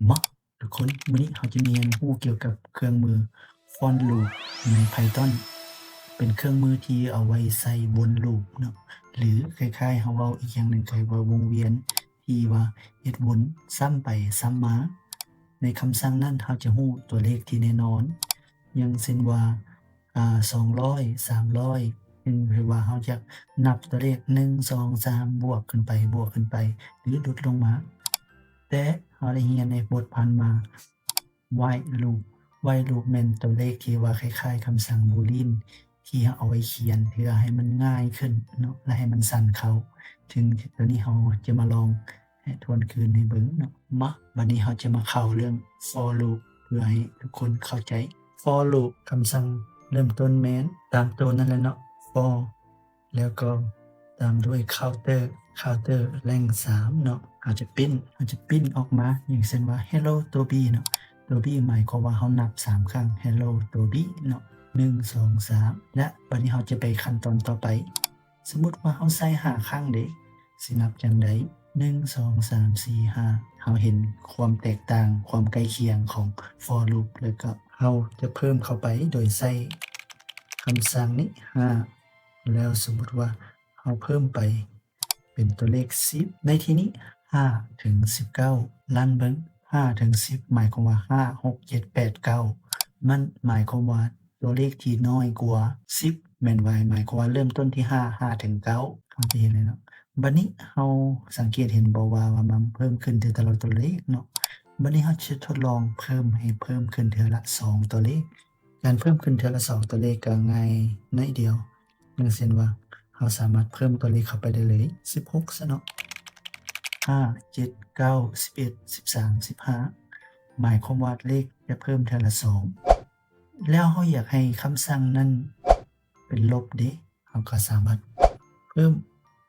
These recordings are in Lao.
ມາ ທຸກຄົນ, ມື້ນີ້ເຮົາຈະມາຮຽນຮູ້ກ່ຽວກັບເຄື່ອງມື for loop ໃນ Python. ເປັນເຄື່ອງມືທີ່ເອົາໄວ້ໃສ່ວົນ loop ເນາະ ຫຼື ຄ້າຍໆ ເຮົາເວົ້າອີກຢ່າງໜຶ່ງ ຄ້າຍວ່າວົງວຽນ ທີ່ວ່າເຮັດວົນຊ້ຳໄປຊ້ຳມາ. ໃນຄຳສັ່ງນັ້ນ ເຮົາຈະຮູ້ຕົວເລກທີ່ແນ່ນອນ ຢ່າງເຊັ່ນວ່າ ອາ ສອງຮ້ອຍ ສາມຮ້ອຍ ເຊັ່ນວ່າເຮົາຢາກນັບຕົວເລກ ໜຶ່ງ ສອງ ສາມ ບວກຂຶ້ນໄປ ບວກຂຶ້ນໄປ ຫຼື ຫຼຸດລົງມາ. ແຕ່ເຮົາໄດ້ຮຽນໃນບົດຜ່ານມາ while loop while loop ແມ່ນຕົວເລກທີ່ວ່າຄ້າຍໆ ຄຳສັ່ງ Boolean ທີ່ເຮົາເອົາໄວ້ຂຽນເພື່ອໃຫ້ມັນງ່າຍຂຶ້ນເນາະ ແລະ ໃຫ້ມັນສັ້ນເຂົ້າ. ເຖິງຕົວນີ້ເຮົາຈະມາລອງ ໃຫ້ທວນຄືນໃຫ້ເບິ່ງເນາະ. ມາ ບັດນີ້ເຮົາຈະມາເຂົ້າເລື່ອງ for loop ເພື່ອໃຫ້ທຸກຄົນເຂົ້າໃຈ. For loop ຄຳສັ່ງເລີ່ມຕົ້ນແມ່ນຕາມໂຕນັ້ນແຫຼະເນາະ for ແລ້ວກໍຕາມດ້ວຍ counter counter ແລງສາມເນາະ. ເຮົາຈະ print ເຮົາຈະ print ອອກມາ ຢ່າງເຊັ່ນວ່າ hello Toby ເນາະ. Toby ໝາຍຄວາມວ່າເຮົານັບສາມຄັ້ງ hello Toby ເນາະ ໜຶ່ງ ສອງ ສາມ ແລະ ບັດນີ້ເຮົາຈະໄປຂັ້ນຕອນຕໍ່ໄປ. ສົມມຸດວ່າເຮົາໃສ່ຫ້າຄັ້ງເດ ຊິນັບຈັ່ງໃດ? ໜຶ່ງ ສອງ ສາມ ສີ່ ຫ້າ ເຮົາເຫັນຄວາມແຕກຕ່າງ ຄວາມໃກ້ຄຽງຂອງ for loop ແລ້ວກໍເຮົາຈະເພີ່ມເຂົ້າໄປໂດຍໃຊ້ຄຳສັ່ງນີ້ ຫ້າ ແລ້ວສົມມຸດວ່າເຮົາເພີ່ມໄປເປັນຕົວເລກ ສິບ ໃນທີ່ນີ້ ຫ້າ ເຖິງ ສິບເກົ້າ run ເບິ່ງ ຫ້າ ເຖິງ ສິບ ໝາຍຄວາມວ່າ ຫ້າ ຫົກ ເຈັດ ແປດ ເກົ້າ ມັນໝາຍຄວາມວ່າ ຕົວເລກທີ່ນ້ອຍກວ່າ ສິບ ແມ່ນວ່າ ໝາຍຄວາມວ່າເລີ່ມຕົ້ນທີ່ ຫ້າ ຫ້າ ເຖິງ ເກົ້າ ເຮົາຈະເຫັນແລ້ວເນາະ. ບັດນີ້ເຮົາສັງເກດເຫັນບໍ່ວ່າ ວ່າມັນເພີ່ມຂຶ້ນເທື່ອລະຕົວເລກເນາະ. ບັດນີ້ເຮົາຈະທົດລອງເພີ່ມ ໃຫ້ເພີ່ມຂຶ້ນເທື່ອລະສອງຕົວເລກ. ການເພີ່ມຂຶ້ນເທື່ອລະສອງຕົວເລກກໍງ່າຍໜ້ອຍດຽວ ຢ່າງເຊັ່ນວ່າ ເຮົາສາມາດເພີ່ມຕົວເລກເຂົ້າໄປໄດ້ເລີຍ ສິບຫົກ ຊະເນາະ ຫ້າ ເຈັດ ເກົ້າ ສິບເອັດ ສິບສາມ ສິບຫ້າ ໝາຍຄວາມວ່າເລກຈະເພີ່ມເທື່ອລະສອງ. ແລ້ວເຮົາຢາກໃຫ້ຄຳສັ່ງນັ້ນເປັນລົບເດ ເຮົາກໍສາມາດເພີ່ມ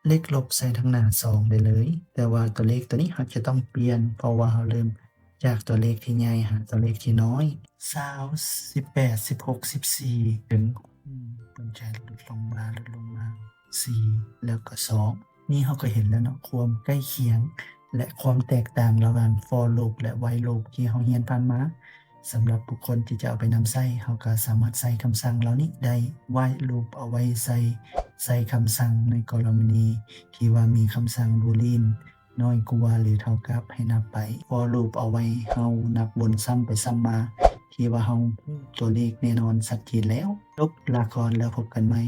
ເລກລົບໃສ່ທາງໜ້າສອງໄດ້ເລີຍ. ແຕ່ວ່າຕົວເລກຕົວນີ້ເຮົາຈະຕ້ອງປ່ຽນ ເພາະວ່າເຮົາເລີ່ມຈາກຕົວເລກທີ່ໃຫຍ່ຫາຕົວເລກທີ່ນ້ອຍ ຊາວ ສິບແປດ ສິບຫົກ ສິບສີ່ ເຖິງ ອືມ ເພິ່ນຈະຫຼຸດລົງມາ ຫຼຸດລົງມາ ສີ່ ແລ້ວກໍສອງ. ນີ້ເຮົາກໍເຫັນແລ້ວເນາະ ຄວາມໃກ້ຄຽງ ແລະ ຄວາມແຕກຕ່າງລະຫວ່າງ for loop ແລະ while loop ທີ່ເຮົາຮຽນຜ່ານມາ. ສຳລັບບຸກຄົນທີ່ຈະເອົາໄປນຳໃຊ້ ເຮົາກໍສາມາດໃຊ້ຄຳສັ່ງເຫຼົ່ານີ້ໄດ້. while loop ເອົາໄວ້ໃຊ້ ໃຊ້ຄຳສັ່ງໃນກໍລະນີທີ່ວ່າມີຄຳສັ່ງ Boolean ນ້ອຍກວ່າ ຫຼື ເທົ່າກັບ ໃຫ້ນັບໄປ. for loop ເອົາໄວ້ເຮົານັບວົນຊ້ຳໄປຊ້ຳມາ ທີ່ວ່າເຮົາຮູ້ຕົວເລກແນ່ນອນຊັດເຈນແລ້ວ. ຈົບ ລາກ່ອນ ແລ້ວພົບກັນໃໝ່.